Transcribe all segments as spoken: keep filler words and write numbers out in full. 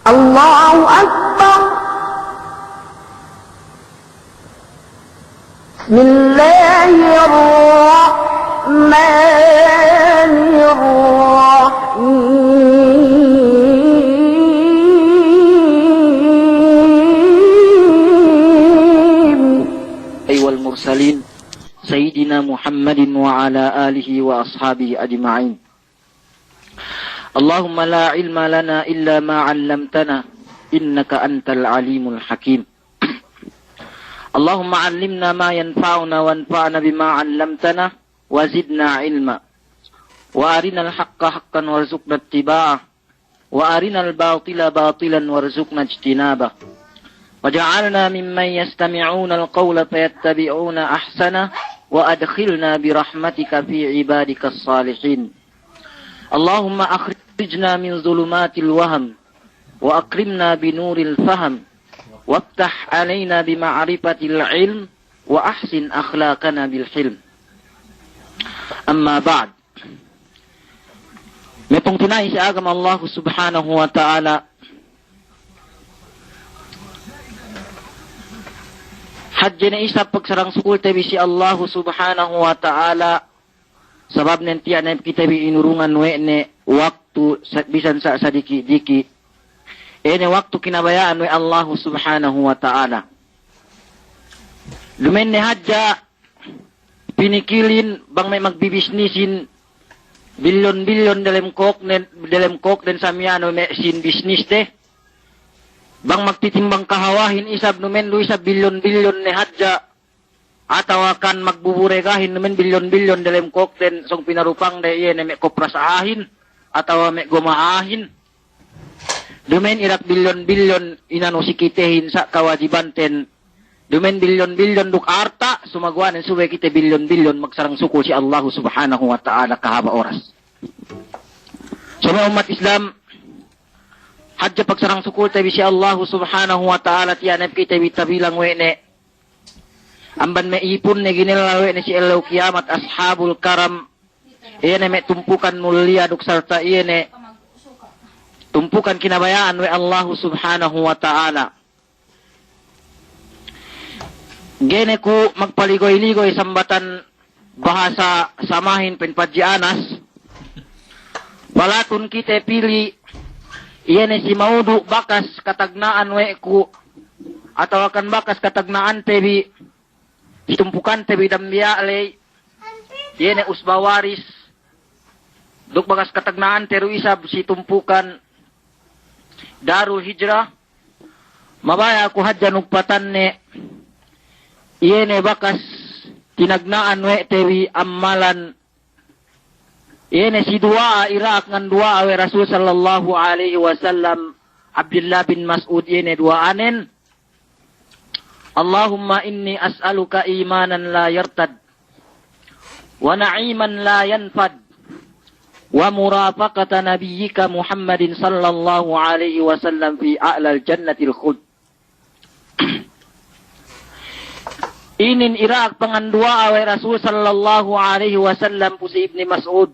الله أكبر. بسم الله الرحمن الرحيم. أيها المرسلين، سيدنا محمد وعلى آله وأصحابه أجمعين. اللهم لا علم لنا إلا ما علمتنا إنك أنت العليم الحكيم. اللهم علمنا ما ينفعنا وانفعنا بما علمتنا وزدنا علما. وأرنا الحق حقا وارزقنا اتباعه وأرنا الباطل باطلا وارزقنا اجتنابه. واجعلنا ممن يستمعون القول فيتبعون أحسنه وأدخلنا برحمتك في عبادك الصالحين. اللهم أخرجنا من ظلمات الوهم وأكرمنا بنور الفهم وافتح علينا بمعرفة العلم وأحسن أخلاقنا بالحلم. أما بعد. Me' pungtina'i si agama Allahu Subhanahu wa Ta'ala, hadje ne isab pagsarang sukulte bi si Allahu Subhanahu wa Ta'ala, sabab nen tiya' ne kite bi inurungan we' ne waktu sa-, bisan sa-, sadiki'-diki'. Ine waktu kinabaya'an we' Allahu Subhanahu wa Ta'ala. Duma'in ne hadja pinikilin bang me' magbibisnisin bilyon-bilyon delem kōknen, delem kōknen sa miya'an we' me' sin bisniste. Bang magtitimbang kahawahin isab duma'in du isab bilyon-bilyon ne hadja. Atawa kan magbuburegahin duma'in bilyon-bilyon delem kōkten sōng pinarupangde iye ne me' kopras a'ahin, atawa me' goma a'ahin. Duma'in irak bilyon-bilyon inanu si kitehin sa' kawajibanten. Duma'in bilyon-bilyon duk arta', sumaguwa'nen subey kite bilyon-bilyon magsarang sukul si Allahu Subhanahu wa Ta'ala kahaba' oras. So me' ummat Islam, hadja pagsarang sukulte bi si Allahu Subhanahu wa Ta'ala tiya' ne kite bi tabilang we' ne amban me' ipunne ginella we' ne si ellew kiyamat, ashabul karam, iye ne me' tumpukan muliya duk sarta' iye ne tumpukan kinabaya'an we' Allahu Subhanahu wa Ta'ala. Ga'i ne ku magpaligoy-ligoy sambatan bahasa samahin pa'in Padji Anas. Palatun kite pili, iye ne si maudu' bakas katagna'an we' ku, atawa kan bakas katagna'ante bi, si tumpukante bi dambiya' ley, iye ne usba waris, duk bakas katagna'ante du isab si tumpukan Darul Hijrah, mabaya' ku hadja nugpatanne, iye ne bakas tinagna'an we' te bi ammalan, iye ne si duwa'a ira'ak ngan duwa'a we' Rasul sallallahu alaihi wasallam, Abdillah bin Mas'ud iye ne duwa'anen, اللهم إني أسألك إيمانا لا يرتد ونعيما لا ينفد ومرافقة نبيك محمد صلى الله عليه وسلم في أعلى الجنة الخلد. Inin ira'ak panganduwa'a we' Rasul sallallahu alaihi wasallam pu si Ibni Mas'ud.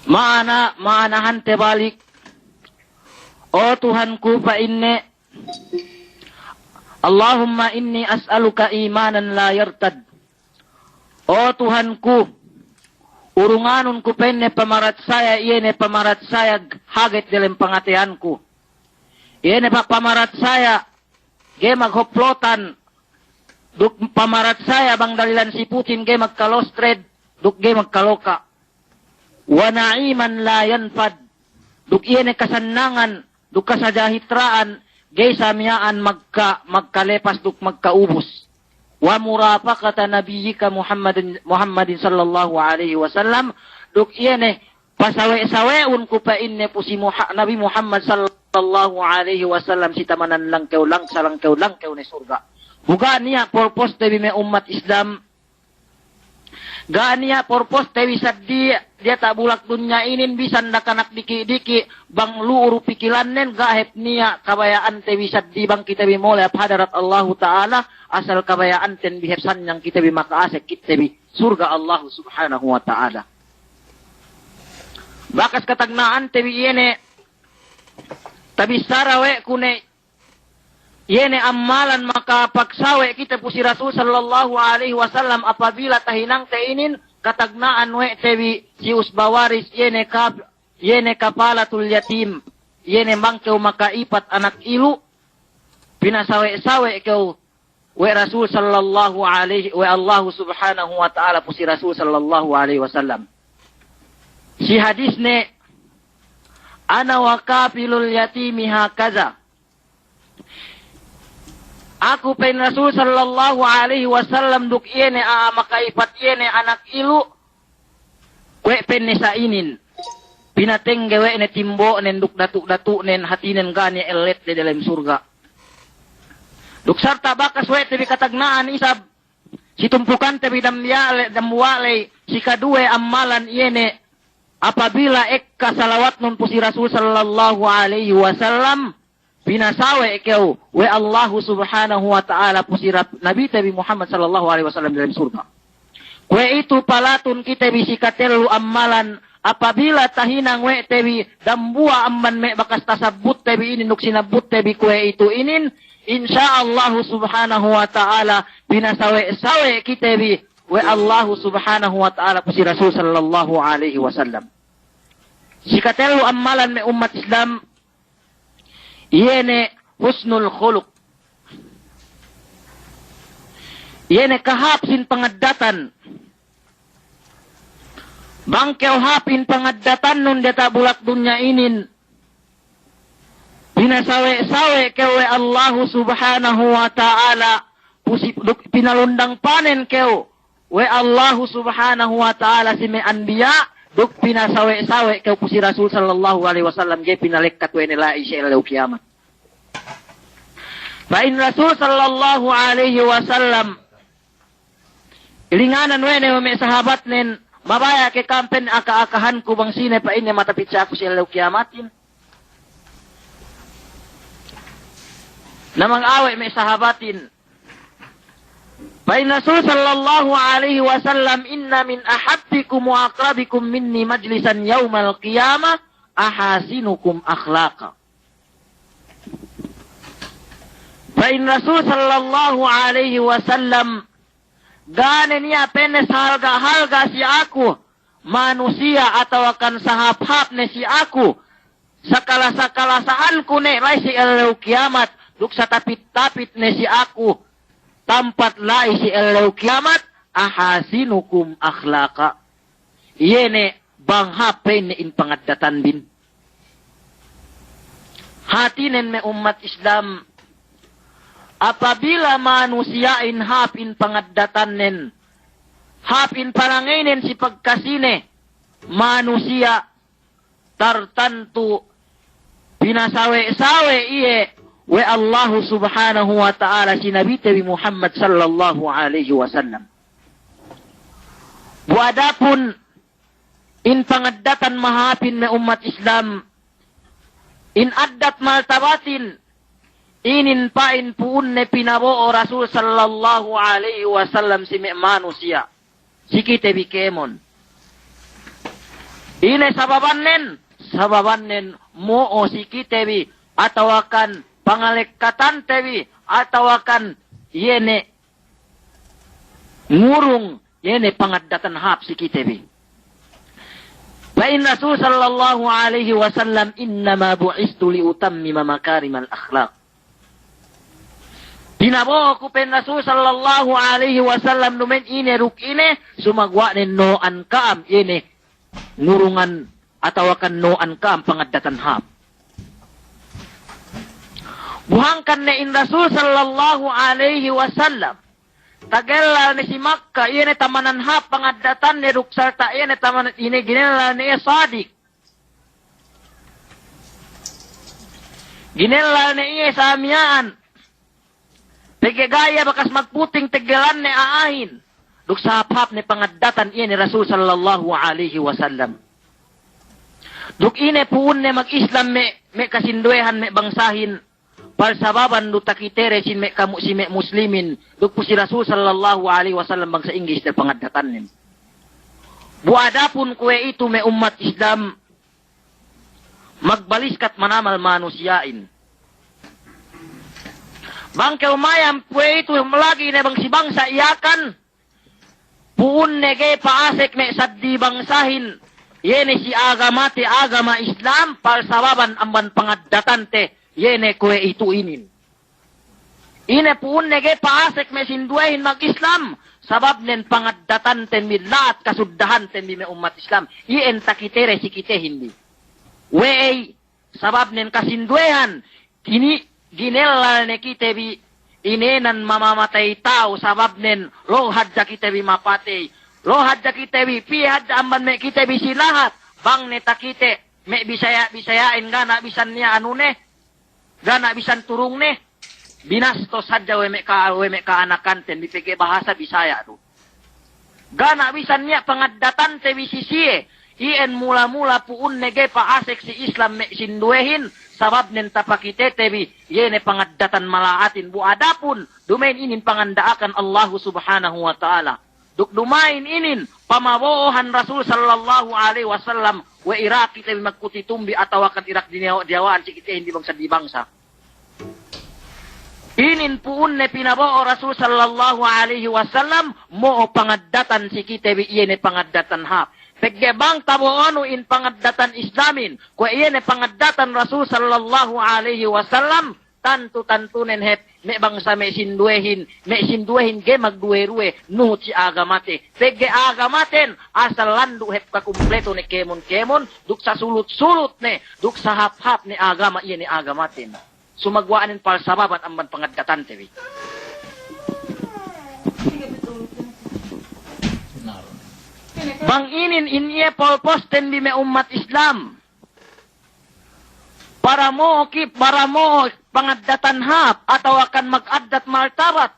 Ma'ana, ma'anahante balik, "O Tuhanku," pa'inne, "اللهم إني أسألك إيمانا لا يرتد." "O Tuhanku, urunganun ku," pa'inne, "pamaratsaya iye ne pamaratsaya haget delem pangateyanku. Iye ne pa-, pamaratsaya ga'i maghoplotan, duk pamaratsaya bang dalilan siputin ga'i magkalostred, duk ga'i magkaloka'. ونعيما لا ينفد, duk iye ne kasannangan, duk kasajahitra'an, ga'i sa miya'an magka-, magkalepas duk magkaubus. ومرافقة نبيك محمد، محمد صلى الله عليه وسلم, duk iye ne pasawe'-sawe'un ku," pa'inne, "pu si Muha-, Nabi Muhammad sallallahu alaihi wasallam si tamanan langkew, lang-, salangkew-langkew ne surga'." Bu ga' niya' purpose te bi me' ummat Islam. Ga' niya' purpose te bi saddi' diyata' bulak dunya inin bisan dakanak diki'-diki', bang lu'u du pikilannen, ga' hep niya' kabaya'ante bi saddi' bang kite bi mole' hap hadarat Allahu Ta'ala, asal kabaya'anten bi hep sanyang kite bi maka'asek kite bi surga' Allahu Subhanahu wa Ta'ala. Bakas katagna'ante bi iye ne tabissara we' ku ne, iye ne ammalan makapagsawe' kite pu si Rasul sallallahu alaihi wasallam apabila tahinangte inin katagna'an we' te bi si usba waris, iye ne kap-, iye ne kafalatul yatim, iye ne bang kew makaipat anak ilu', pinasawe'-sawe' kew we' Rasul sallallahu alaihi, we' Allahu subhanahu wa ta'ala pu si Rasul sallallahu alaihi wasallam. Si hadis ne, "Ana wa kafilul yatimi hakaza." Aku pa'in Rasul sallallahu alaihi wasallam duk iye ne a'a makaipat iye ne anak ilu', kuwe' pa'inne sa inin, pinatengge we' ne timbo'nen duk datu'-datu'nen, hātinen ga' ne ellet de dalem surga'. Duk sarta' bakas we' te bi katagna'an isab si tumpukante bi dambuwa' le-, dambuwa' ley, si kaduwe ammalan iye ne apabila ekka salawatnun pu si Rasul sallallahu alaihi wasallam, pinasawe' kew we' Allahu subhanahu wa ta'ala pu si Rab-, Nabite bi Muhammad sallallahu alaihi wasallam dalem surga'. Kuwe' itu palatun kite bi si katellu ammalan, apabila tahinang we' te bi dambuwa' amban me' bakas tasabbutte bi inin duk sinabbutte bi kuwe' itu inin, insya Allahu subhanahu wa ta'ala pinasawe'-sawe' kite bi we' Allahu subhanahu wa ta'ala pu si Rasul sallallahu alaihi wasallam. Si katellu ammalan me' ummat Islam, iye ne husnul khuluq. Iye ne kahāp sin pangaddatan. Bang kew hāp in pangaddatannun diyata' bulak dunya inin, pinasawe'-sawe' kew we' Allahu subhanahu wa ta'ala, pu si-, duk pinalundang panen kew we' Allahu subhanahu wa ta'ala si me' anbiya', duk pinasawe'-sawe' kew pu si Rasul sallallahu alaihi wasallam, ga'i pinalekkat we' ne la'i si ellew kiyamat. Pa'in Rasul sallallahu alaihi wasallam, ilinganan we' ne we' me' sahabatnen, "Mabaya' ke kam pa'in aka-akahanku bang sine pa'inne matapit si aku si ellew kiyamatin?" Na mangawe' me' sahabatin, pa'in Rasul sallallahu alaihi wasallam, "Inna min ahabbikum wa aqrabikum minni majlisan yawmal qiyamah ahasinukum akhlaqa." Pa'in Rasul sallallahu alaihi wasallam, "Ga' ne niya' pa'inne sahalga'-halga' si aku manusiya' atawakan sahāp-hāp ne si aku, sakala-sakala sa'anku ne la'i si ellew kiyamat, duk satapit-tapit ne si aku tampat la'i si ellew kiyamat, ahasinukum akhlaqa." Iye ne bang hāp pa'inne in pangaddatanbin. Hātinen me' ummat Islam, apabila manusiya'in hāp in pangaddatannen, hāp in palangeynen si pagkasine manusiya', tartantu pinasawe'-sawe' iye we' Allahu subhanahu wa ta'ala si Nabite bi Muhammad sallallahu alaihi wasallam. Bu adapun in pangaddatan mahāpin me' ummat Islam, in addat maltabatin, inin pa'in pu'unne pinabo'o Rasul sallallahu alaihi wasallam si me' manusiya', si kite bi kēmon. Ine sababannen? Sababannen mo'o si kite bi, atawakan pangalekkatante bi, atawakan iye ne ngurung iye ne pangaddatan hāp si kite bi. Pa'in Rasul sallallahu alaihi wasallam, "Innama bu'istu li utammima makarimal akhlaq." Pinabo'o ku, pa'in Rasul sallallahu alaihi wasallam, duma'in ine duk ine, sumaguwa' ne no'an ka'am iye ne ngurungan atawakan no'an ka'am pangaddatan hāp. Bu hangkan ne in Rasul sallallahu alaihi wasallam tagellal ne si Makka, iye ne tamanan hāp pangaddatanne duk sarta' iye ne tamanan ine ginellal ne iye sadik. Ginellal ne iye samiya'an. Pegge' ga' iye bakas magputing teggelanne a'ahin. Duk sahāp-hāp ne pangaddatan iye ne Rasul sallallahu alaihi wasallam. Duk ine pu'unne mag-Islam me', me' kasinduwehan me' bangsahin. Palsababan du takitede sin me' kamu-, si me' muslimin. Duk pu si Rasul sallallahu alaihi wasallam bangsa Inggis de pangaddatannen. Bu adapun kuwe'itu me' ummat Islam, magbaliskat manamal manusiya'in. Bang kew mayam kuwe'itu lagi' ne bang si bangsa Yakan, pu'unne ga'i pa'asek me' saddi bangsahin, iye ne si agamate agama Islam, palsababan amban pangaddatante, iye ne kuwe'itu inin. Ine pu'unne ga'i pa'asek me' sinduwehin mag-Islam, sababnen pangaddatanten bi, la'at kasuddahanten bi me' ummat Islam. Iyan takitede si kitehin bi. We'ey, sababnen kasinduwehan, ini ginellal ne kite bi, inēnan mamamatey ta'u, sababnen lo'o hadja kite bi mapatey. Lo'o hadja kite bi, piye hadja amban me' kite bi si lahat, bang ne takite, me' Bisaya'-Bisaya'in ga' ne bisan niya' anune, ga' ne bisan turungne, binastos hadja we' me' ka-, we' me' ka'anakanten bi pegge' bahasa Bisaya' du. Ga' ne bisan niya' pangaddatante bi si siye, iyan mula-mula pu'unne ga'i pa'asek si Islam me' sinduwehin, sababnen tapakitete bi, iye ne pangaddatan mala'atin bu adapun, duma'in inin panganda'akan Allahu Subhanahu wa Ta'ala. Duk duma'in inin pamabo'ohan Rasul sallallahu alaihi wasallam, we' irak kite bi magkutitumbi atawakan irak diniyawa'-diyawa'an si kitehin bi bangsa-dibangsa. Inin pu'unne pinabo'o Rasul sallallahu alaihi wasallam, mo'o pangaddatan si kite bi iye ne pangaddatan hāp. Pegge' bang tabo'onu in pangaddatan Islamin, kuwe' iye ne pangaddatan Rasul sallallahu alaihi wasallam, tantu-tantunen hep, me' bangsa me' sinduwehin, me' sinduwehin ga'i magduwe-ruwe, nuhut si agamate. Pegge' agamaten, asal landu' hep kakumpleto ne kēmon-kēmon, duk sasulut-sulut ne, duk sahāp-hāp ne agama, iye ne agamaten. Sumaguwa'anen palsababan amban pangaddatante bi. Bang inin in iye polposten bi me' ummat Islam. Para mo'o ki-, para mo'o pangaddatan hāp atawakan magaddat martabat.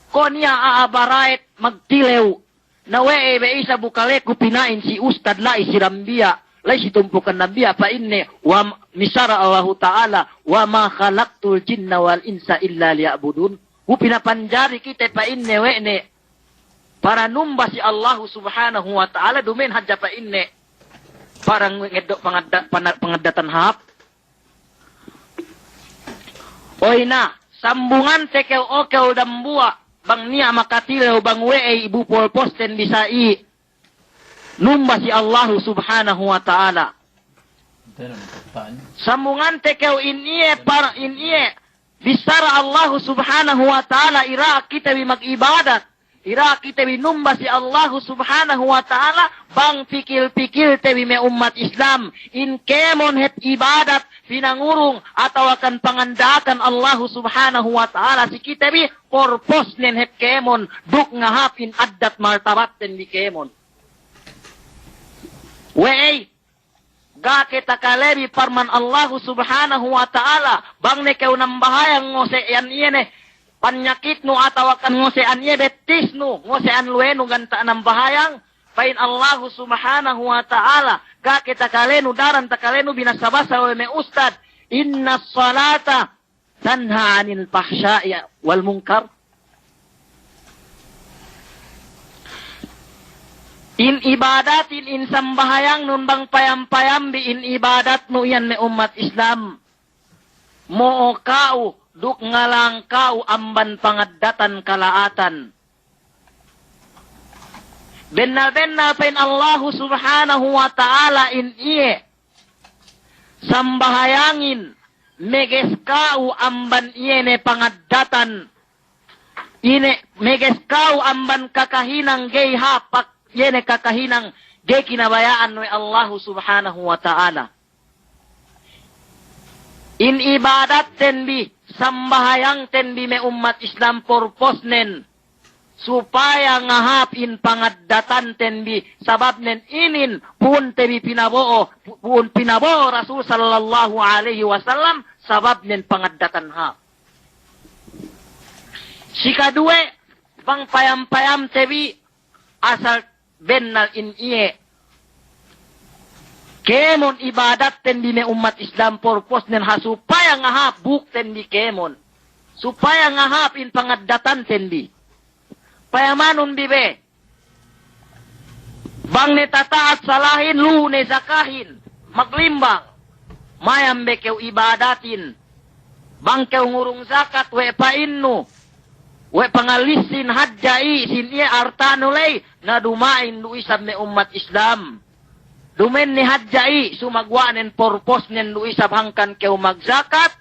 Ko' niya' a'a bara'et magtilew. Na we'ey be isab bu kaleku pina'in si ustad la'i si dambiya', la'i si tumpukan dambiya', pa'inne, wa m-, missara Allahu Ta'ala, "Wa ma khalaqtul jinna wal insa illa liya'budun." Bu pinapanjari kite pa'inne we' ne para numba si Allahu Subhanahu wa Ta'ala, duma'in hadja pa'inne para ngeddo' pangadda-, pana-, pangaddatan hāp. Oy na, sambungante kew, o kew dambuwa', bang niya' makatilew bang we'ey bu polposten bi sa'i numba si Allahu Subhanahu wa Ta'ala. Sambungante kew in iye par-, in iye bissara Allahu Subhanahu wa Ta'ala, irak kite bi magibadat. Irak kite bi numba si Allahu Subhanahu wa Ta'ala, bang pikil-pikilte bi me' ummat Islam, in kēmon hep ibadat, pinangurung, atawakan panganda'akan Allahu Subhanahu wa Ta'ala si kite bi, porposnen hep kēmon, duk ngahāp in addat martabatten bi kēmon. We'ey, Ga' ke takale bi parman Allahu Subhanahu wa Ta'ala, bang ne kew nambahayang ngose'an iye ne panyakitnu atawakan ngose'an iye bettisnu, ngose'an luwenu ganta' nambahayang, pa'in Allahu Subhanahu wa Ta'ala, ga' ke takalenu daran takalenu binasa-basa we' me' ustad, innas salata tanha anil fahsya'i wal munkar. In ibadatin, in sambahayangnun bang payam-payambi in ibadatnu iyan me' ummat Islam. Mo'o ka'u duk ngalang ka'u amban pangaddatan kala'atan. Bennal-bennal pa'in Allahu Subhanahu wa Ta'ala in iye sambahayangin, meges ka'u amban iye ne pangaddatan, ine, meges ka'u amban kakahinang gey hapak, iye ne kakahinang gey kinabaya'an we' Allahu Subhanahu wa Ta'ala. In ibadatten bi, sambahayangten bi me' ummat Islam porposnen supaya ngahap in pangaddatanten bi, sababnen inin pu'unte bi pinabo'o, pu-, pu'un pinabo'o Rasul sallallahu alaihi wasallam, sababnen pangaddatan hap. Sikaduwe, bang payam-payamte bi asal bennal in iye kēmon ibadatten bi me' ummat Islam, porposnen ha supaya ngahap bukten bi kēmon, supaya ngahap in pangaddatanten bi. Payamanun bi be, bang ne tata'at salahin, lu'u ne zakahin. maglimbang. Mayam be kew ibadatin. Bang kew ngurung zakat we' pa'innu, we' pangalissin hadja i' sin iye arta'nu ley, na duma'in du isab me' ummat Islam. Duma'in ne hadja i', sumaguwa'nen purposnen du isab hangkan kew magzakat,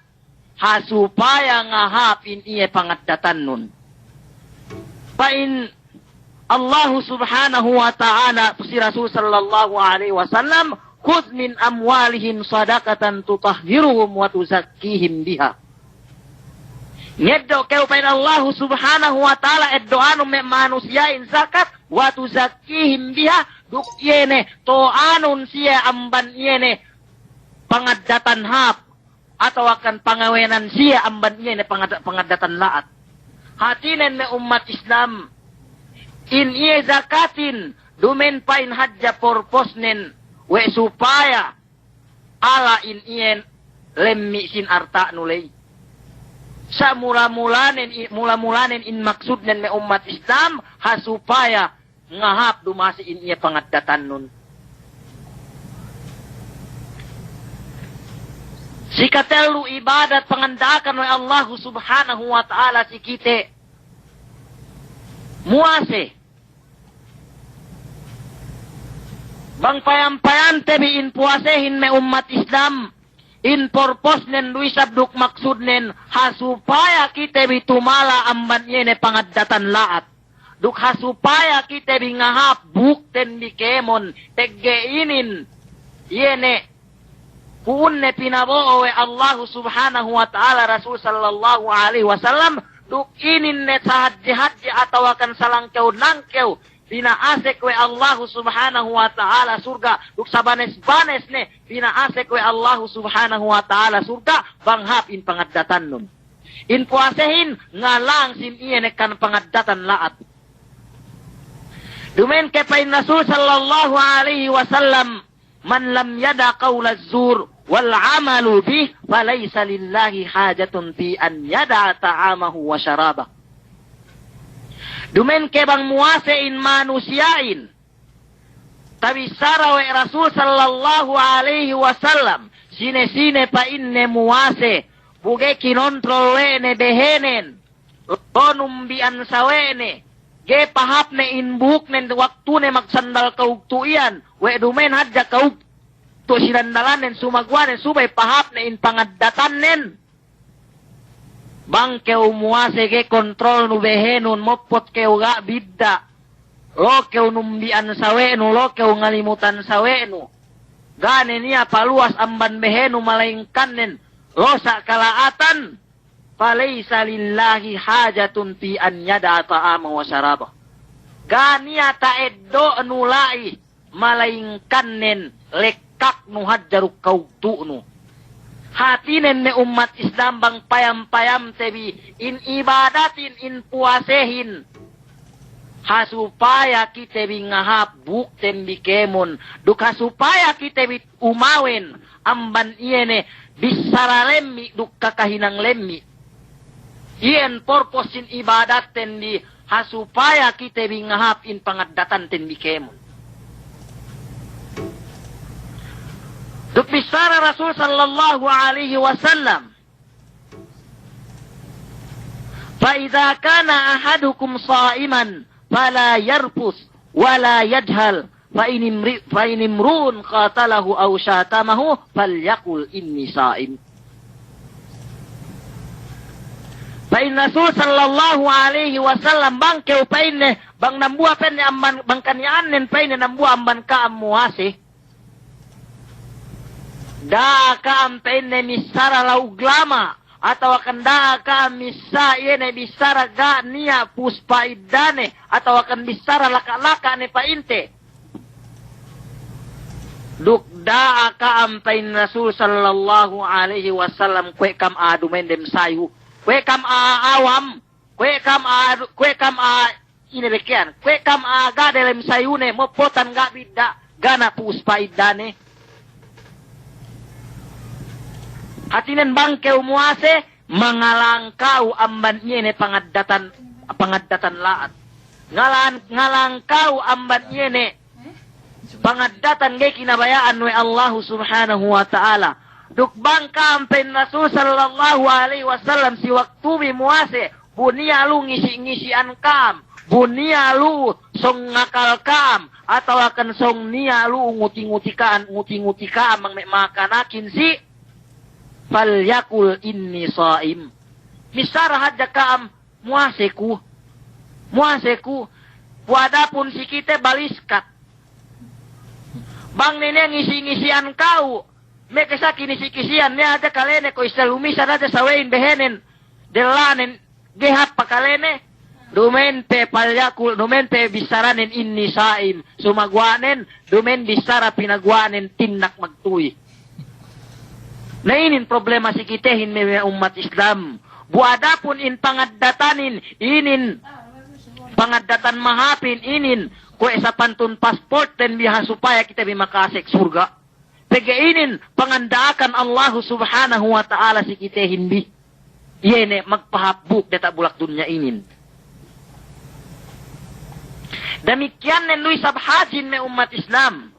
ha supaya ngahāp in iye pangaddatannun. Pa'in Allahu Subhanahu wa Ta'ala si Rasul sallallahu alaihi wasallam, "Khudh min amwalihim sadaqatan tutahhiruhum wa tuzakkihim biha." Ngeddo' kew, pa'in Allahu Subhanahu wa Ta'ala, eddo'anun me' manusiya'in zakat, "wa tuzakkihim biha," duk iye ne to'anun siye amban iye ne pangaddatan hāp, atawakan pangawenan siye amban iye ne pangad-, pangaddatan la'at. Hātinen me' ummat Islam, in iye zakatin, duma'in pa'in hadja purposnen we' supaya ala' in iye lemmi' sin arta'nu ley. Sa' mula-mulanen i-, mula-mulanen in maksudnen me' ummat Islam, ha supaya ngahāp du masi in iye pangaddatannun. Si katellu ibadat panganda'akan we' Allahu Subhanahu wa Ta'ala si kite, muwase. Bang payam-payamte bi in puwasehin me' ummat Islam, in purposnen du isab duk maksudnen, ha supaya kite bi tumala amban iye ne pangaddatan la'at. Duk ha supaya kite bi ngahāp bukten bi kēmon, pegge' inin iye ne ku'unne pinabo'o we' Allahu Subhanahu wa Ta'ala, Rasul sallallahu alaihi wasallam, duk inin ne sahadje-hadje atawakan salangkew-langkew pina'asek we' Allahu Subhanahu wa Ta'ala surga', duk sabanes-banes ne pina'asek we' Allahu Subhanahu wa Ta'ala surga', bang hāp in pangaddatannun. In puwasehin ngalang sin iye ne kan pangaddatan la'at. Duma'in ke pa'in Rasul sallallahu alaihi wasallam, "Man lam yada' qawla zur wal amalu bih, falaysa lillahi hajatun fi an yada'a ta'amahu wa sharabah." Duma'in ke bang muwase in manusiya'in, tabissara we' Rasul sallallahu alaihi wasallam, sine-sine pa'inne muwase, bu ga'i kinontrol we' ne behenen, lo' numbi'an sawe'ne, ga'i pahāpne in buknen waktune magsandal kawugtu' iyan, we' duma'in hadja kawugtu' sinandalannen, sumaguwa'nen subey pahāpne in pangaddatannen. Bang kew muwase ga'i kontrolnu behenun, moppot kew ga' bidda', lo' kew numbi'an sawe'nu, lo' kew ngalimutan sawe'nu. Ga' ne niya' paluwas amban behenu malayingkannen losa' kala'atan. Falaysa lillahi hajatun fi an yada'a ta'amahu wa sharabah. Ga' niya' ta'eddo'nu la'i malayingkannen lekkaknu hadja duk kawugtu'nu. Hātinen me' ummat Islam, bang payam-payamte bi in ibadatin, in puwasehin, ha supaya kite bi ngahāp bukten bi kēmon, duk ha supaya kite bi umawen amban iye ne bissara lemmi' duk kakahinang lemmi'. Iyan purpose sin ibadatten bi, ha supaya kite bi ngahāp in pangaddatanten bi kēmon. Duk bissara Rasul sallallahu alaihi wasallam, "Fa idza kana ahadukum sha'iman fala yarfuth wala yajhal, fa in imri-, fa in imru'un qatalahu aw syatamahu falyaqul inni sha'im." Pa'in Rasul sallallahu alaihi wasallam, bang kew pa'inne, bang dambuwa' pa'inne amban, bang kaniya'annen pa'inne dambuwa' amban ka'am muwase, da'a ka'am pa'inne missara lawug lama', atawakan da'a ka'am missā iye ne bissara ga' niya' pus pa'iddane, atawakan bissara laka'-laka' ne pa'inte. Duk da'a ka'am, pa'in Rasul sallallahu alaihi wasallam, kuwe' kam a'a duma'in dem sayu, kuwe' kam a'a awam, kuwe' kam a'a, kuwe' kam a'a ine be keyan, kuwe' kam a'a ga' delem sayune, moppotan ga' bidda', ga' ne pus pa'iddane. Hātinen bang kew muwase, mangalang ka'u amban iye ne pangaddatan, pangaddatan la'at. Ngalang, ngalang ka'u amban iye ne Pangaddatan ga'i kinabaya'an we' Allahu Subhanahu wa Ta'ala. Duk bang ka'am, pa'in Rasul sallallahu alaihi wasallam, si waktu bi muwase, bu niya' lu ngisi'-ngisi'an ka'am, bu niya' lu sōng ngakal ka'am, atawakan sōng niya' lu nguti-nguti ka'am, nguti-nguti ka'am bang me' makanakin si, "Falyaqul inni sha'im." Missara hadja ka'am, "Muwase ku. Muwase ku." Bu adapun si kite baliskat. Bang ne niya' ngisi'-ngisi'an ka'u, me' ke sa kinisi'-kisi'an, niya' hadja kalene ko' isal umisan hadja sawe'in behenen, dellanen, ga'i hāp pakalene, duma'in pe falyaqul, duma'in pe bissaranen inni sha'im, sumaguwa'nen, duma'in bissara pinaguwa'nen tindak magtuwi. Na inin problema si kitehin me' ummat Islam. Bu adapun in pangaddatanin, inin pangaddatan mahāpin inin, kuwe' sapantun pasporten bi ha supaya kite bi makasek surga'. Pegge' inin panganda'akan Allahu Subhanahu wa Ta'ala si kitehin bi. Iye ne magpahāp buk diyata' bulak dunya inin. Damikkiyan nen du isab hajin me' ummat Islam.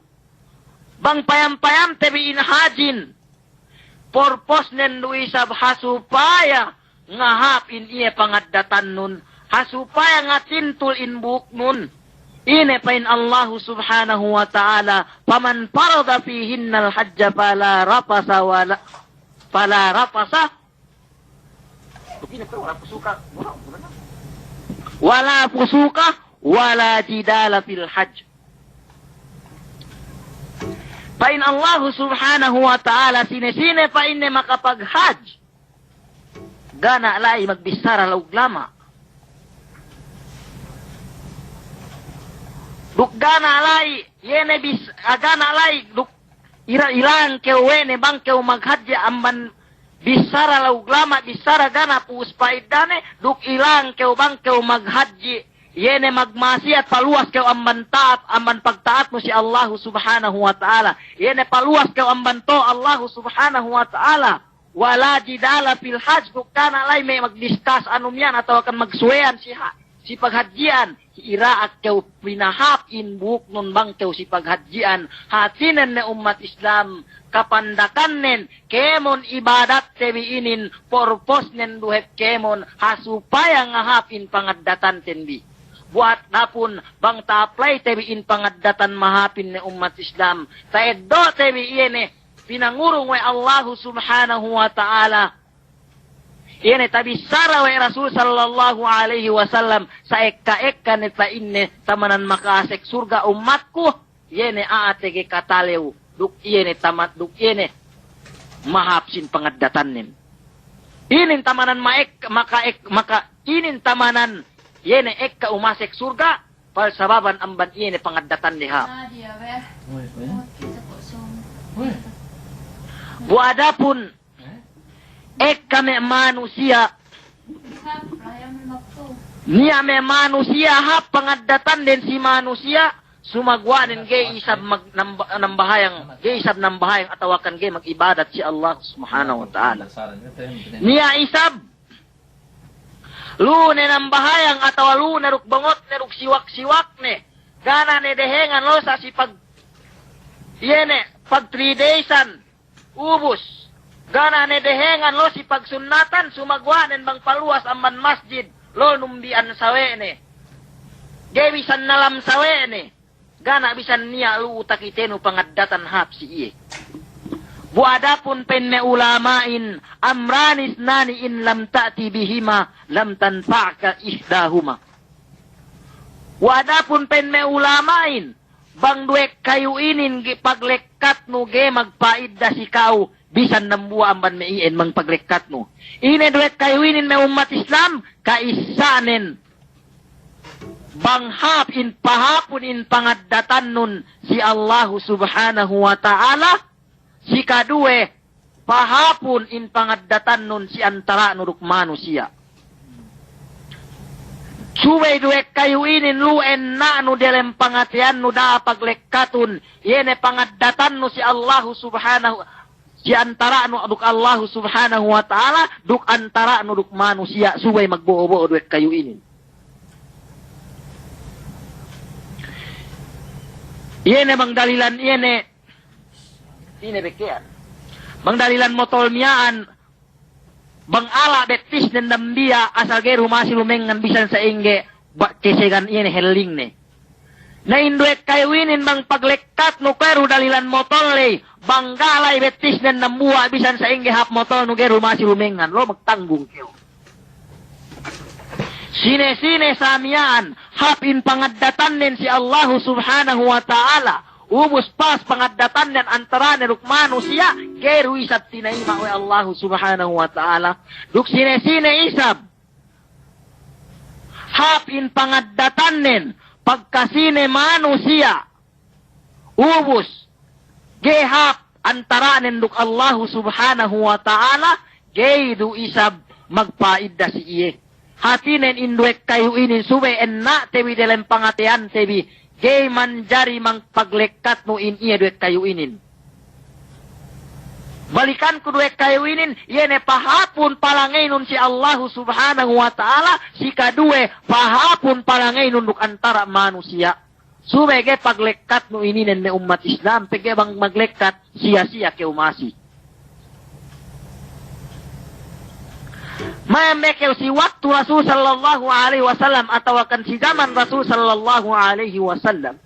Bang payam-payamte bi in hajin, purpose nen du isab ha supaya ngahāp in iye pangaddatannun, ha supaya ngatintul in buknun. Ine pa'in Allahu Subhanahu wa Ta'ala, "Faman farada fihinnal hajja fala rafasa wala, fala rafasa, wala fusuqa, wala jidala fil hajj." Pa'in Allahu Subhanahu wa Ta'ala, sine-sine pa'inne makapaghajj, ga' ne la'i magbissara lawug lama'. Duk ga' ne la'i, iye ne bis-, ah, ga' ne la'i, duk ira-, ilang kew we' ne bang kew maghajji amban bissara lawug lama', bissara ga' ne pu'us pa'iddane, duk ilang kew bang kew maghajji, iye ne magma'asiyat, paluwas kew amban ta'at, amban pagta'atnu si Allahu Subhanahu wa Ta'ala. Iye ne paluwas kew amban to' Allahu Subhanahu wa Ta'ala. Wala jidala fil hajj, duk ga' ne la'i me' magdiskas anu miya'an atawakan magsuweyan si ha-, si paghajji'an, si ira'ak kew pinahāp in buknun bang kew si paghajji'an. Hātinen ne ummat Islam, kapandakannen, kēmon ibadatte bi inin, purpose nen du hep kēmon, ha supaya ngahāp in pangaddatanten bi. Bu adapun bang ta'apply te bi in pangaddatan mahāpin ne ummat Islam, ta'eddo'te bi iye ne pinangurung we' Allahu Subhanahu wa Ta'ala. Iye ne tabissara we' Rasul sallallahu alaihi wasallam, sa'ekka-ekka ne pa'inne tamanan makasek surga' ummatku, iye ne a'a tege katalew, duk iye ne tama-, duk iye ne mahāp sin pangaddatannen. Inin tamanan ma'ek-, maka ek-, maka inin tamanan, iye ne ekka umasek surga', palsababan amban iye ne pangaddatan de hāp. Bu adapun ekka me' manusiya', niya' me' manusiya' hāp pangaddatanden si manusiya', sumaguwa'nen ga'i isab mag-, namba-, nambahayang, ga'i isab nambahayang atawakan ga'i mag'ibadat si Allah Subhanahu wa Ta'ala. Niya' isab lu'u ne nambahayang atawa lu'u ne duk bangotne duk siwak-siwakne. Ga' ne dehengan losa si pag-, iye ne, pag three daysan, ubus. Ga' ne dehengan lo si pagsunnatan, sumaguwa'nen bang paluwas amban masjid, lo numbi'an sawe'ne. Ga'i bisan nalam sawe'ne. Ga' ne bisan niya' lu'u takitenu pangaddatan hāp si iye. Bu adapun pa'in me' ulama'in, "Amrani isnani in lam ta'ti bihima, lam tanfa'ka ihdahuma." Bu adapun pa'in me' ulama'in, bang duwe kayu inin ga'i paglekkatnu ga'i magpa'idda si ka'u, bisan dambuwa' amban me' iyan bang paglekkatnu. Ine duwe kayu inin me' ummat Islam, ka'issanen. Bang hāp in pahāpun in pangaddatannun si Allahu Subhanahu wa Ta'ala, si kaduwe, pahāpun in pangaddatannun si antara'nu duk manusiya'. Subey duwe kayu inin lu'u enna'nu delem pangateyannu da'a paglekkatun, iye ne pangaddatannu si Allahu Subhanahu, si antara'nu duk Allahu Subhanahu wa Ta'ala, duk antara'nu duk manusiya', subey magbo'o-bo'o duwe kayu inin. Iye ne bang dalilan, iye ne, ine beke'an. Bang dalilan motol miya'an, bang ala' bettisnen dambuwa' asal ga'i du masi lumengngan bisan sa'ingge ba-, kesegan iye ne hellingne. Na in duwe kayu inin bang paglekkatnu kuwe' du dalilan motol ley, bang ga' la'i bettisnen dambuwa' bisan sa'ingge hāp motolnu ga'i du masi lumengngan, lo' magtanggung kew. Sine-sine sa miya'an, hāp in pangaddatannen si Allahu Subhanahu wa Ta'ala, ubus pas pangaddatannen antara'ne duk manusiya', ga'i du isab tinayima' we' Allahu Subhanahu wa Ta'ala. Duk sine-sine isab hāp in pangaddatannen pagkasine manusiya', ubus ga'i hāp antara'nen duk Allahu Subhanahu wa Ta'ala, ga'i du isab magpa'idda si iye. Hātinen in duwe kayu inin subey enna'te bi delem pangateyante bi, ga'i manjari bang paglekkatnu in iye duwe kayu inin. Balikanku duwe kayu inin, iye ne pahāpun palangeynun si Allahu Subhanahu wa Ta'ala, si kaduwe pahāpun palangeynun duk antara' manusiya'. Subey ga'i paglekkatnu ininen me' ummat Islam, pegge' bang maglekkat, siya-siya kew masi. Mayam be kew si waktu Rasul sallallahu alaihi wasallam atawakan si jaman Rasul sallallahu alaihi wasallam.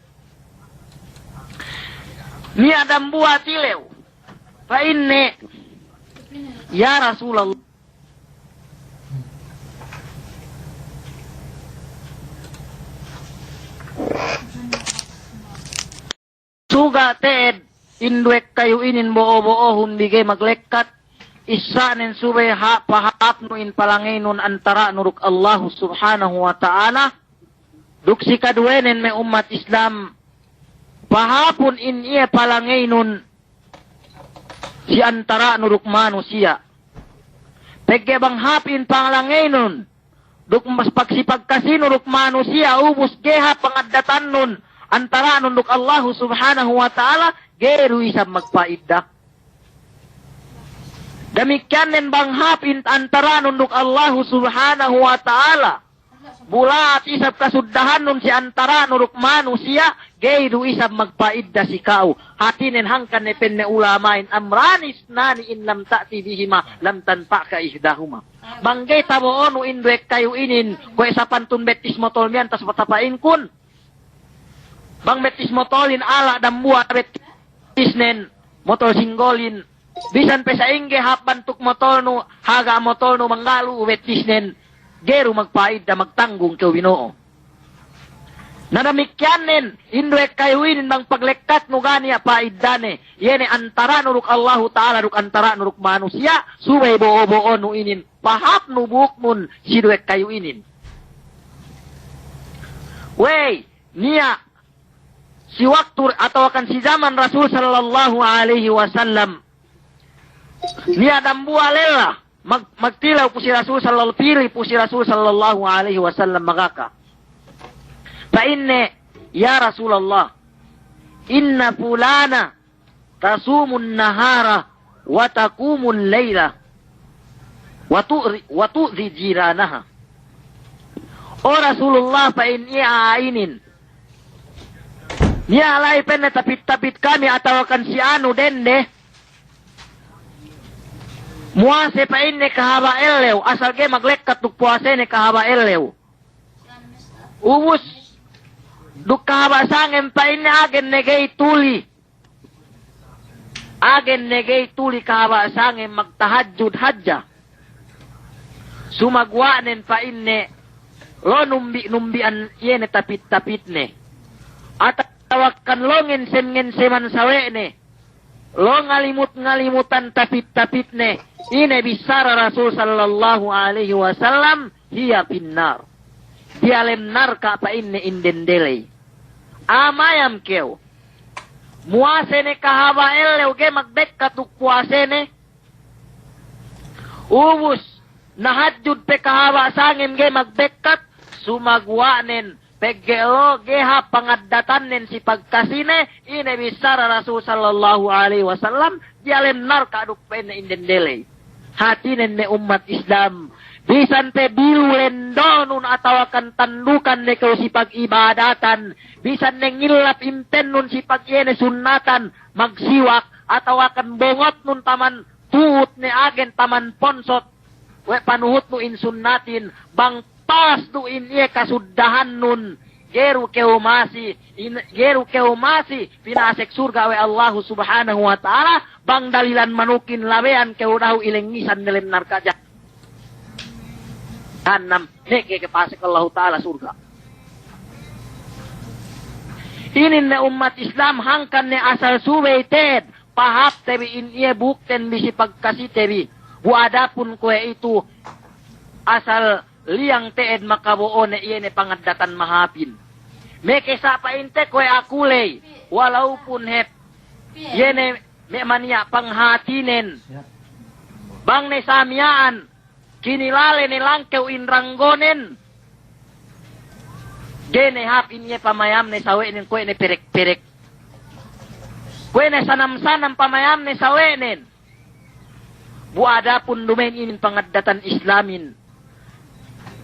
Niya' dambuwa' tilew. Pa'inne, "Ya Rasulallah." Suga' te'ed in duwe kayu inin bo'o-bo'ohun bi ga'i maglekkat, issa'nen subey ha-, pahāpnu in palangeynun antara'nu duk Allahu Subhanahu wa Ta'ala, duk si kaduwenen me' ummat Islam, pahāpun in iye palangeynun si antara'nu duk manusiya'. Pegge' bang hāp in palangeynun duk mas-, pag-, si pagkasinu duk manusiya', ubus ga'i hāp pangaddatannun antara'nun duk Allahu Subhanahu wa Ta'ala, ga'i du isab magpa'idda. Damikkiyannen bang hāp in antara'nun duk Allahu Subhanahu wa Ta'ala, bula'at isab kasuddahannun si antara'nu duk manusiya', ga'i du isab magpa'idda si ka'u. Hātinen hangkan ne pa'in me' ulama'in, "Amrani isnani in lam ta'ti bihima, lam tanfa'ka ihdahuma." Bang ga'i tabo'onu in duwe kayu inin, kuwe' sapantun bettis motol miya'an tas patapa'inkun. Bang bettis motolin ala' dambuwa' bettisnen, motol singgolin, bisan pe sa'ingge hāp bantuk motolnu, haga' motolnu manggalu' bettisnen, ga'i du magpa'idda, magtanggung kew bino'o. Na damikkiyannen, in duwe kayu inin bang paglekkatnu ga' niya' pa'iddane, iye ne antara'nu duk Allahu Ta'ala duk antara'nu duk manusiya', subey bo'o-bo'onu inin, pahāpnu bu'uknun si duwe kayu inin. Wey, niya' si waktu atawakan si jaman Rasul sallallahu alaihi wasallam, niya' dambuwa' lella, mag-, magtilew pu si Rasul sallal-, pī pu si Rasul sallallahu alaihi wasallam magaka. Pa'inne, "Ya Rasulallah, inna fulana tasumun nahara wa taqumun laila wa tu'ri-, wa tu'dhi jiranaha." O Rasulullah, pa'in iye a'a inin, niya' la'i pa'inne tapit-tapit kami atawakan si anu dende, muwase pa'inne kahaba' ellew, asal ga'i maglekkat duk puwasene kahaba' ellew. Ubus duk kahaba' sangem pa'inne agen ne ga'i tuli. Agen ne ga'i tuli kahaba' sangem, magtahajjud hadja. Sumaguwa'nen pa'inne lo' numbi'-numbi'an iye ne tapit-tapitne. Atawakan lo' ngensem-ngenseman sawe'ne. Lo' ngalimut-ngalimutan tapit-tapitne. Ine bissara Rasul sallallahu alaihi wasallam, "Hiya finnar." Diyalem narka' pa'inne in dende ley. A'a mayam kew. Muwase ne kahaba' ellew ga'i magbekkat duk puwasene. Ubus, nahajjud pe kahaba' sangem ga'i magbekkat, sumaguwa'nen, pegge' lo' ga'i hāp pangaddatannen si pagkasine, ine bissara Rasul sallallahu alaihi wasallam, diyalem narka' duk pa'inne in dende ley. Hātinen me' ummat Islam, Bisan pe bilu lendonun atawakan tandukan ne kew si pag'ibadatan, bisan ne ngilap impennun si pag-, iye ne sunnatan magsiwak, atawakan bongotnun taman tu'ut ne agen taman ponsot, we' panuhutnu in sunnatin, bang pas du in iye kasuddahannun, ga'i du kew masi, in-, ga'i du kew masi pinasek surga' we' Allahu Subhanahu wa Ta'ala, bang dalilan manukin labeyan kew dahu' ilengisan delem narka' jahannam, ne ke kepasek Allahu Ta'ala surga'. Inin ne ummat Islam, hangkan ne asal subey te'ed pahāpte bi in iye bukten bi si pagkasite bi. Bu adapun kuwe'itu asal liyang te'ed makabo'o ne iye ne pangaddatan mahāpin. Meke sa' pa'inte kuwe' aku ley, walaupun hep iye ne me' maniya' panghātinen. Bang ne sa miya'an kinilale ne langkew in ranggonen. Ga'i ne hāp in iye pamayamne sawe'nen kuwe' ne perek-perek. Kuwe' ne sanam-sanam pamayamne sawe'nen. Bu adapun duma'in inin pangaddatan Islamin.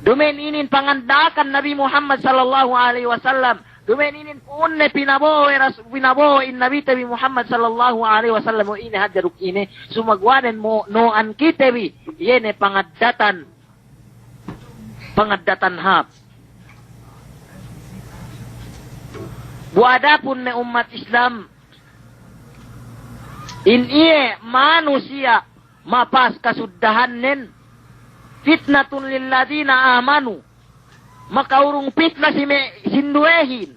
Duma'in inin panganda'akan Nabi Muhammad sallallahu alaihi wasallam. Duma'in inin pu'unne pinabo'o we' ras-, pinabo'o in Nabite bi Muhammad sallallahu alaihi wasallam, we' ine hadja duk ine. Sumagawa' ne mo-, no'an kite bi, iye ne pangaddatan, pangaddatan hāp. Bu adapun me' ummat Islam, in iye manusiya' mapas kasuddahannen, fitnatun lilladhina amanu, makaurung pitna si me' sinduwehin.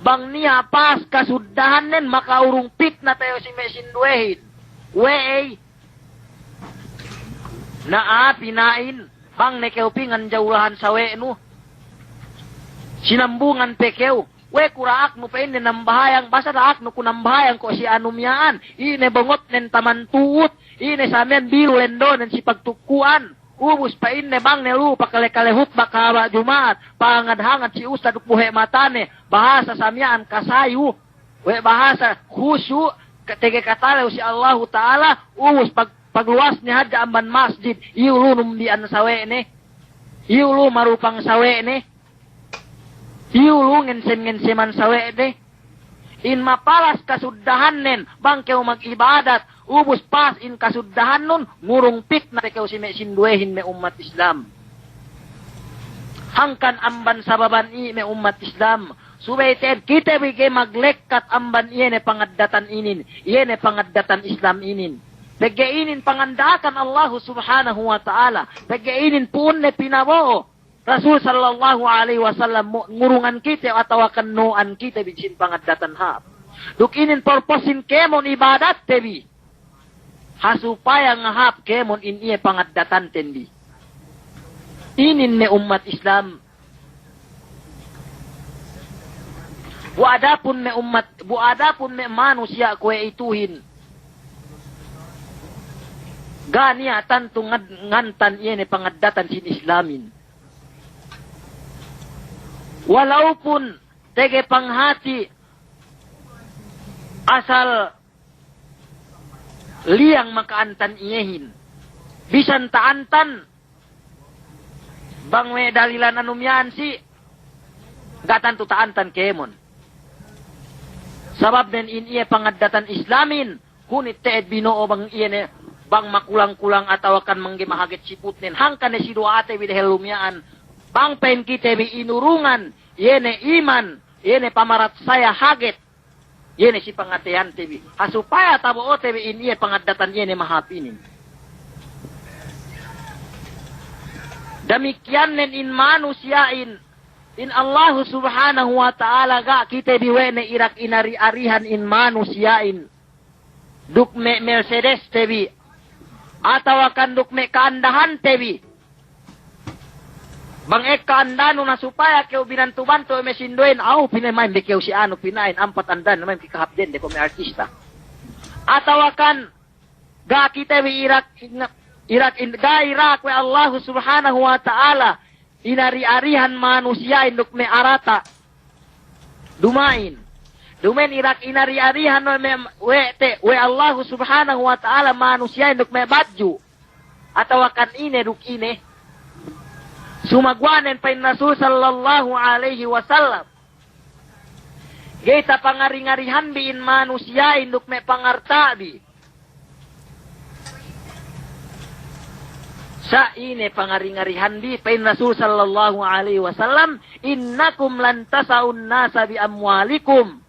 Bang niya' pas kasuddahannen, makaurung pitna te'ed si me' sinduwehin. We'ey? Na a'a pina'in, bang ne kew pingan jawlahan sawe'nu, sinambungan pe kew. We' ku da'aknu, pa'inne, nambahayang, basa da'aknu ku nambahayang ko' si anu miya'an, ine bongotnen taman tu'ut, ine sa miya'an bilu lendonen si pagtukku'an. Ubus pa'inne bang ne lu'u pakale-kale hutba kahaba' Juma'at, pahangad-hangad si ustad duk buhe' matane, bahasa sa miya'an kasayu, we' bahasa khusyu', ke-, tege katalew si Allahu Ta'ala, ubus pag-, pagluwasne hadja amban masjid, iyu lu'u numbi'an sawe'ne, iyu lu'u marupang sawe'ne, iyu lu'u ngensem-ngenseman sawe'ne. In mapalas kasuddahannen, bang kew mag'ibadat, ubus pas in kasuddahannun, ngurung pitna pe kew si me' sinduwehin me' ummat Islam. Hangkan amban sababan i' me' ummat Islam, subey te'ed kite bi ga'i maglekkat amban iye ne pangaddatan inin, iye ne pangaddatan Islam inin. Pegge' inin panganda'akan Allahu Subhanahu wa Ta'ala, pegge' inin pu'unne pinabo'o Rasul sallallahu alaihi wasallam mo-, ngurungan kite atawakan no'an kite bi sin pangaddatan hāp. Duk inin purpose-in kēmon ibadatte bi. Ha supaya ngahāp kēmon in iye pangaddatanten bi. Inin me' ummat Islam. Bu adapun me' ummat, bu adapun me' manusiya' kuwe'ituhin, ga' niya' tantu ngad-, ngantan iye ne pangaddatan sin Islamin. Walaupun tege panghati asal liyang maka'antan iyehin. Bisan ta'antan, bang we' dalilan anu miya'an si, ga' tantu ta'antan kēmon. Sababnen in iye pangaddatan Islamin, hunit te'ed bino'o bang iye ne, bang makulang-kulang atawakan mangga'i mahaget siputnen, hangkan ne si duwa'ate bi dehellu miya'an, bang pa'in kite bi inurungan, iye ne iman, iye ne pamaratsaya haget, iye ne si pangateyante bi. Ha supaya tabo'ote bi in iye pangaddatan iye ne mahāp inin. Damikkiyannen in manusiya'in, in Allahu Subhanahu wa Ta'ala ga' kite bi we' ne irak inari-arihan in manusiya'in. Duk me' Mercedes te bi, atawakan duk me' ka'andahante bi. Bang ekka andanu na supaya kew binantu-bantu me' sinduwehin, aw, pina'in ma'in bi kew si anu, pina'in ampat andanu ma'in bi kahāp dende ko' me' artista. Atawakan ga' kite bi irak, irak in-, ga' irak we' Allahu Subhanahu wa Ta'ala inari-arihan manusiya'in duk me' arata'. Duma'in. Duma'in irak inari-arihan we' me', we' te, we' Allahu Subhanahu wa Ta'ala manusiya'in duk me' badju'. Atawakan ine duk ine. Sumaguwa'nen pa'in Rasul sallallahu alaihi wasallam, ga'i tapangari-ngarihanbi in manusiya'in duk me' pangarta'bi. Sa' ine pangari-ngarihanbi, pa'in Rasul sallallahu alaihi wasallam, "Innakum lan tasa'un nasa bi amwalikum."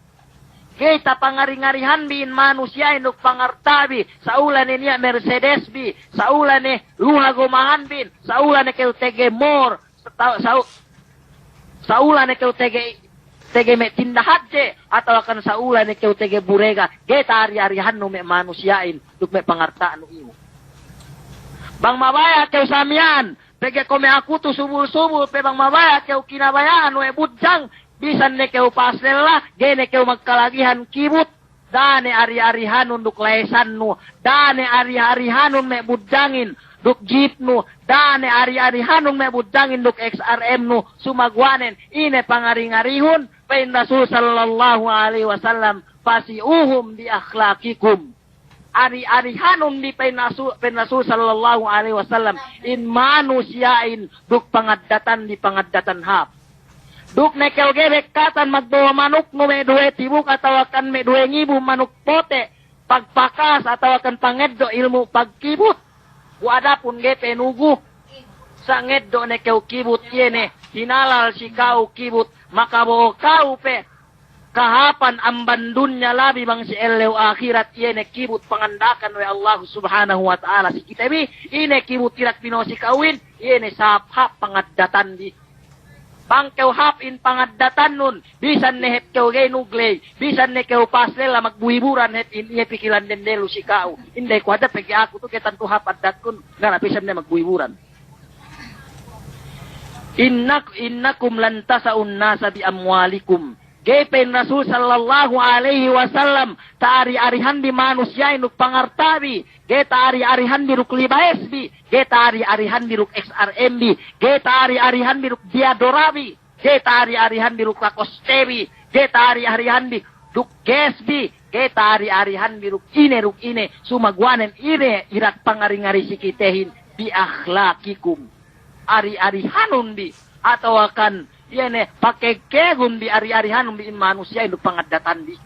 Ga'i tapangari-ngarihanbi in manusiya'in duk pangarta'bi, sa'ula ne niya' Mercedesbi, sa'ula ne luha gomahanbin, sa'ula ne kew tege mor, sa-, sa-, sa'ula ne kew tege, tege me' tinda hadje, atawakan sa'ula ne kew tege burega, ga'i ta'ari-arihannu me' manusiya'in duk me' pangarta'nu iyu. Bang mabaya' kew sa miya'an, pegge' ko' me' aku tu subul-subul pe, bang mabaya' kew kinabaya'an we' budjang, bisan ne kew pas lella, ga'i ne kew magkalagihan kibut. Da'a ne ari-arihanun duk layesannu, da'a ne ari-arihanun me' budjangin duk jeepnu, da'a ne ari-arihanun me' budjangin duk X R M-nu, sumaguwa'nen, ine pangari-ngarihun, pa'in Rasul sallallahu alaihi wasallam, "Fasi'uhum bi akhlaqikum." Ari-arihanun bi, pa'in Rasul, pa'in Rasul sallallahu alaihi wasallam, in manusiya'in duk pangaddatanbi, pangaddatan hāp. Duk ne kew ga'i bekkatan magbowa manuknu me' duwe tibuk atawakan me' duwe ngibu manuk pote', pagpakas atawakan pangeddo' ilmu' pagkibut. Bu adapun ga'i penugu, sa' ngeddo' ne kew kibut, iye ne hinalal si ka'u kibut, makabo'o ka'u pe kahāpan amban dunya labi bang si ellew ahirat, iye ne kibut panganda'akan we' Allahu Subhanahu wa Ta'ala si kite bi. Ine kibut irak pino'o si ka'uhin? Iye ne sahāp-hāp pangaddatanbi. Bang kew hāp in pangaddatannun, bisan ne hep kew ga'i nugley, bisan ne kew pas lella magbuhiburan hep in iye pikilan dende lu si ka'u. Inday ku hadja pegge' aku tu ga'i tantu hāp addatkun, ga' na bisan ne magbuhiburan. Innak-, innakum lan tasa'un nasa bi amwalikum. Ga'i, pa'in Rasul sallallahu alaihi wasallam, ta'ari-arihanbi manusiya'in duk pangarta'bi, ga'i ta'ari-arihanbi duk libayesbi, ga'i ta'ari-arihanbi duk X R M-bi, ga'i ta'ari-arihanbi duk diyadorabi, ga'i ta'ari-arihanbi duk Lacoste-bi, ga'i ta'ari-arihanbi duk Guess-bi, ga'i ta'ari-arihanbi duk ine duk ine, sumaguwa'nen ine irak pangari-ngari si kitehin, bi akhlaqikum. Ari-arihanunbi, atawakan iye ne pakegkegunbi, ari-arihanunbi in manusiya'in duk pangaddatanbi.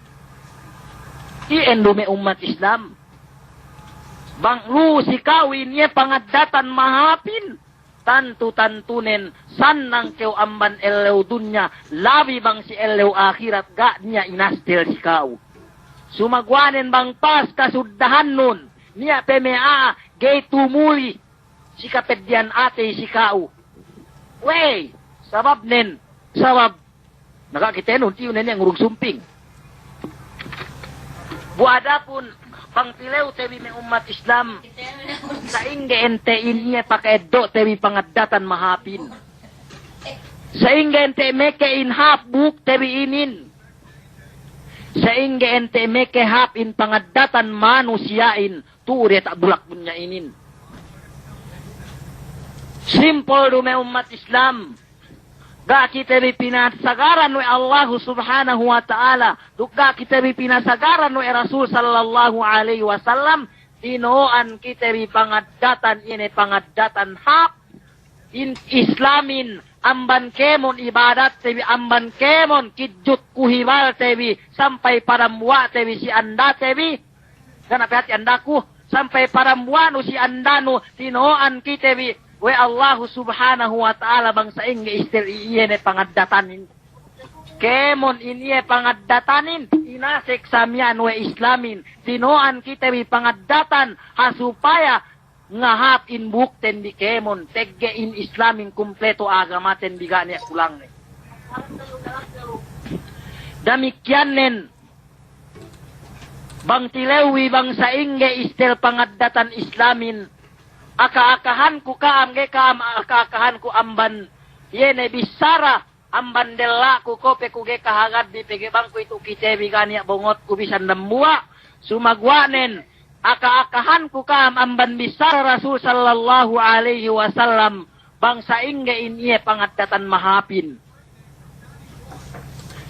Iyan du me' ummat Islam. Bang lu'u si ka'u in iye pangaddatan mahāpin, tantu-tantunen sannang kew amban ellew dunya, labi bang si ellew ahirat ga' niya' inastel si ka'u. Sumaguwa'nen bang pas kasuddahannun, niya' pe me' a'a ga'i tumuli si kapeddi'an atey si ka'u. Wey, sababnen, sabab, na ga' kitenun, tiyu' ne niya' ngurung sumping. Bu adapun bang tilewte bi me' ummat Islam, sa'ingge ente in iye paka'eddo'te bi pangaddatan mahāpin. Sa'ingge ente meke in hāp buhukte bi inin. Sa'ingge ente meke hāp in pangaddatan manusiya'in. Tu'u diyata' bulak dunya inin. Simpol du me' ummat Islam. Ga' kite bi pinasagaran we' Allahu Subhanahu wa Ta'ala, duk ga' kite bi pinasagaran we' Rasul sallallahu alaihi wasallam, tino'an kite bi pangaddatan, ine pangaddatan hāp in Islamin, amban kēmon ibadatte bi, amban kēmon kidjut kuhibalte bi, sampay padambuwa'te bi si andate bi, Ga' na pe hati andaku, sampay padambuwa'nu si andanu, tino'an kite bi we' Allahu Subhanahu wa Ta'ala bang sa'ingge istel iye ne pangaddatanin. Kēmon in iye pangaddatanin, inasek sa miya'an we' Islamin, tino'an kite bi pangaddatan, ha supaya ngahāp in buhukten bi kēmon, pegge' in Islamin kumpleto agamaten bi ga' niya' kulangne. Damikkiyannen, bang tilewwi bang sa'ingge istel pangaddatan Islamin, aka-akahanku ka'am, ga'i ka'am aka-akahanku amban iye ne bissara, amban della'ku ko' pe ku ga'i kahagadbi, pegge' bang ku itu kite bi ga' niya' bongotku bisan dambuwa'. Sumaguwa'nen, aka-akahanku ka'am amban bissara Rasul sallallahu alaihi wasallam, bang sa'ingge in iye pangaddatan mahāpin.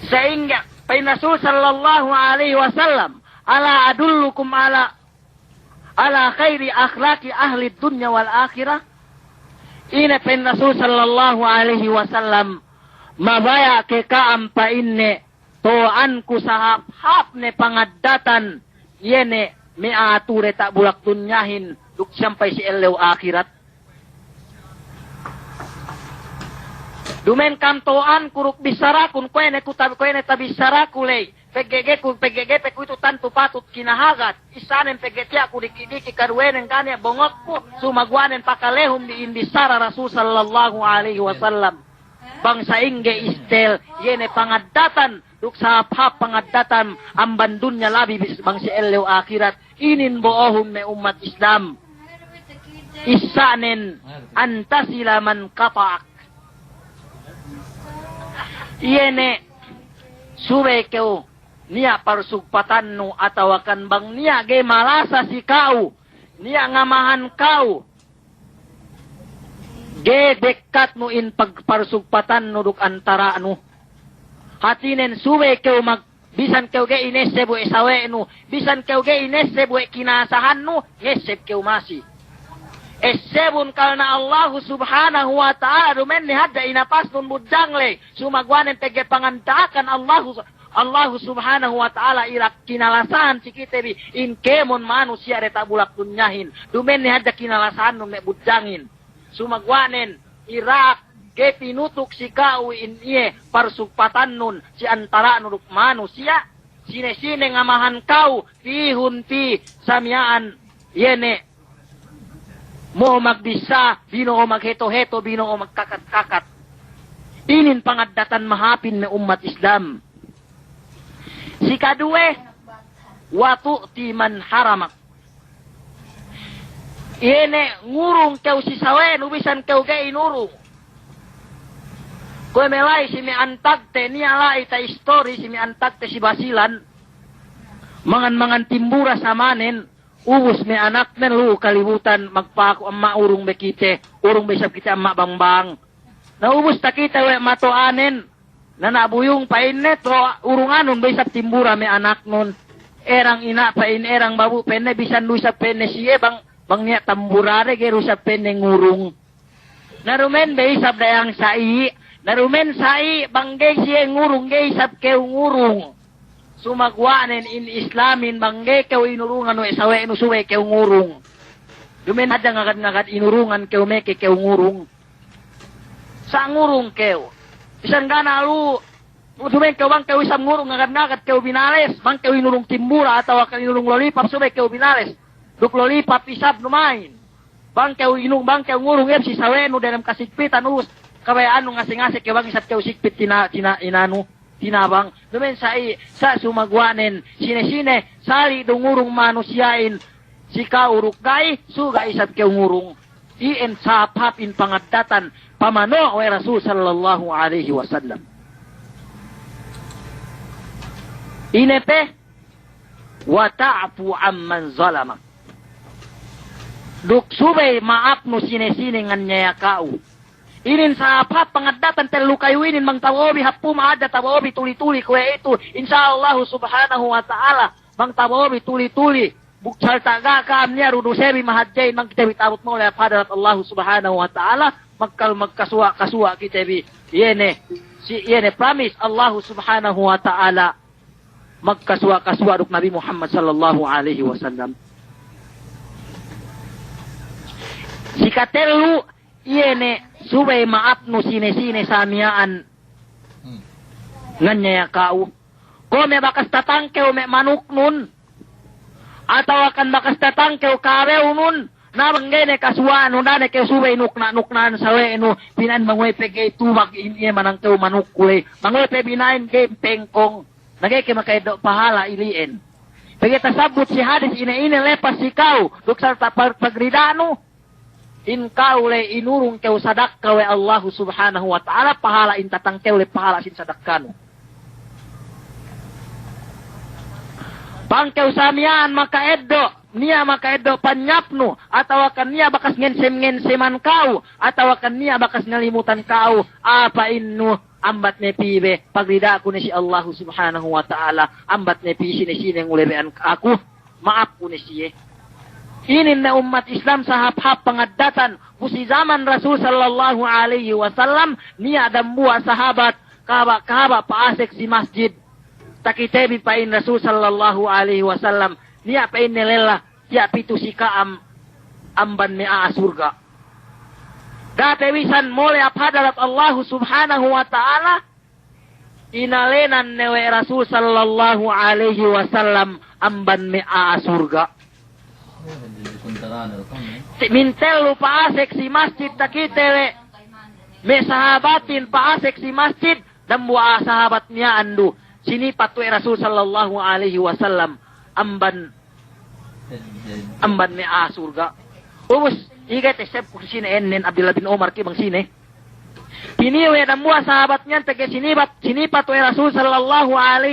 Sa'ingge, pa'in Rasul sallallahu alaihi wasallam, "Ala adullukum ala, ala khairi akhlaqi ahlid dunya wal akhirah?" Ine pa'in Rasul sallallahu alaihi wasallam, mabaya' ke ka'am pa'inne, to'anku sahāp-hāp ne pangaddatan, iye ne me' a'a tu'u diyata' bulak dunyahin, duk sampay si ellew ahirat. Duma'in ka'am to'anku duk bissarakun, kuwe' ne ku ta-, kuwe' ne tabissaraku ley. Pegge' ga'i ku, pegge' ga'i pe ku itu tantu patut kinahagad. Issanen pegge' tiya' ku diki'-diki' kaduwenen ga' niya' bongokku, sumaguwa'nen pakalehun bi in bissara Rasul sallallahu alaihi wasallam. Bang sa'ingge istel, iye ne pangaddatan, duk sahāp-hāp pangaddatan, amban dunya labi bis-, bang si ellew ahirat. Inin bo'ohun me' ummat Islam. Issanen, an tasila man qata'ak. Iye ne, subey kew niya' parsugpatannu atawakan bang niya' ga'i malasa si ka'u, niya' ngamahan ka'u, ga'i dekkatnu in pag-, parsugpatannu duk antara'nu. Hātinen subey kew mag-, bisan kew ga'i inesseb we' sawe'nu, bisan kew ga'i inesseb we' kinasahannu, ngesseb kew masi. Essebun karna Allahu Subhanahu wa Ta'ala, duma'in ne hadja inapasnun budjang ley, sumaguwa'nen pegge' panganda'akan Allahu, Allahu Subhanahu wa Ta'ala ila kinalasahan si kite bi in kēmon manusiya' diyata' bulak dunyahin. Duma'in ne hadja kinalasahannun me' budjangin. Sumaguwa'nen, ira'ak ga'i pinutuk si ka'u in iye parsugpatannun si antara'nu duk manusiya', sine-sine ngamahan ka'u, pīhun pī, samiya'an, iye ne, mo'o magbissā, bino'o magheto-heto, bino'o magkakat-kakat. Inin pangaddatan mahāpin me' ummat Islam. Si kaduwe, wa tu'ti man haramak. Iye ne ngurung kew si sawe'nu bisan kew ga'i inurung. Kuwe' me' la'i si me' antagte, niya' la'i ta'istori si me' antagte si Basilan. Mangan-mangan timbura samanen, ubus me' anaknen lu'u kalibutan magpa'aku, "Amma', urung be kite, urung be isab kite, Amma', bang-bang." Na ubus takite we' mato'anen, na nabuyung pa'inne, "To, urunganun be isab timbura me' anaknun. Erang ina'," pa'in, "erang babu'," pa'inne, "bisan du isab," pa'inne, "siye bang, bang niya' tamburade ga'i du isab," pa'inne, "ngurung." Na duma'in be isab dayang sa'i, na duma'in sa'i bang ga'i siye ngurung, ga'i isab kew ngurung. Sumaguwa'nen in Islamin bang ga'i kew inurungan we' sawe'nu subey kew ngurung. Duma'in hadja ngagad-ngagad inurungan kew meke kew ngurung. Sa' ngurung kew. Bisan ga' ne lu'u, duma'in kew bang kew isab ngurung ngagad-ngagad kew binales, bang kew inurung timbura atawa kew inurung lollipop subey kew binales. Duk lollipop isab duma'in. Bang kew inu-, bang kew ngurung iye si sawe'nu dem kasigpitan, ubus kabaya'annu ngase-ngase kew bang isab kew sigpit tina-, tina-, inanu, tinabang. Duma'in sa'i, sa' sumaguwa'nen, sine-sine sali' du ngurung manusiya'in si ka'u duk ga'i, suga' isab kew ngurung. Iyan sahāp-hāp in pangaddatan pamano' we' Rasul sallallahu alaihi wasallam. Ine pe, wa ta'fu amman zalamak. Duk subey ma'apnu sine-sine nganyaya ka'u. Inin sahāp-hāp pangaddatan tellu kayu inin bang tabo'obi hap puma' hadja, tabo'obi tuli-tuli kuwe'itu. Insya Allahu Subhanahu wa Ta'ala, bang tabo'obi tuli-tuli. Buktal taga ka'am niya' du dusebi mahadjehin bang kite bi ta'abut mole' hap hadarat Allahu Subhanahu wa Ta'ala, magkal-, magkasuwa'-kasuwa' kite bi. Iye ne, si, iye ne promise Allahu Subhanahu wa Ta'ala. Magkasuwa'-kasuwa' duk Nabi Muhammad sallallahu alaihi wasallam. Si katellu, iye ne subey ma'apnu sine-sine samiya'an nganyaya ka'u. Ko' me' bakas tatangkew me' manuknun, atawa kan bakas tatangkew kabewnun, na bang ga'i ne kasuwa'nu, da'a ne kew subey nukna'-nukna'an sawe'nu, pina'in bang we' pe ga'i tubag in iye manangkew manukku ley, bang we' pe bina'in ga'i pengkong. Na ga'i kew maka'eddo' pahala' ili'en. Pegge' tasabbut si hadis ine-ine lepas si ka'u, duk sarta pag-, pagrida'nu, in ka'u ley inurung kew sadakka we' Allahu Subhanahu wa Ta'ala, pahala' in tatangkew ley pahala' sin sadakkanu. Bang kew samiya'an maka'eddo', niya' maka'eddo' panyapnu, atawa kan niya' bakas ngensem-ngenseman ka'u, atawa kan niya' bakas ngalimutan ka'u, apa innu, ambat ne pī be, pagrida'ku ne si Allahu Subhanahu wa Ta'ala, ambat ne pī sine-sine ngulebe'an aku, ma'apku ne siye. Inin ne ummat Islam sahāp-hāp pangaddatan, pu si jaman Rasul sallallahu alaihi wasallam, niya' dambuwa' sahabat, kahaba'-kahaba' pa'asek si masjid. Takite bi pa'in Rasul sallallahu alaihi wasallam, niya' pa'inne lella, tiya' pitu si ka'am amban me' a'a surga'. Ga' te bisan mole' hap hadarat Allahu subhanahu wa ta'ala, inalenan ne we' Rasul sallallahu alaihi wasallam amban me' a'a surga'. Ti-, mintellu pa'asek si masjid takite we' me' sahabatin pa'asek si masjid, dambuwa' sahabat miya'an du. Sinipat we' Rasul sallallahu alaihi wasallam amban, amban me' a'a surga'. Ubus, iye ga' te sep ku sine ēnnen Abdullah bin Umar ki bang sine. Piniyu we' dambuwa' sahabat miya'an pegge' sinipat, sinipat we' Rasul sallallahu alaihi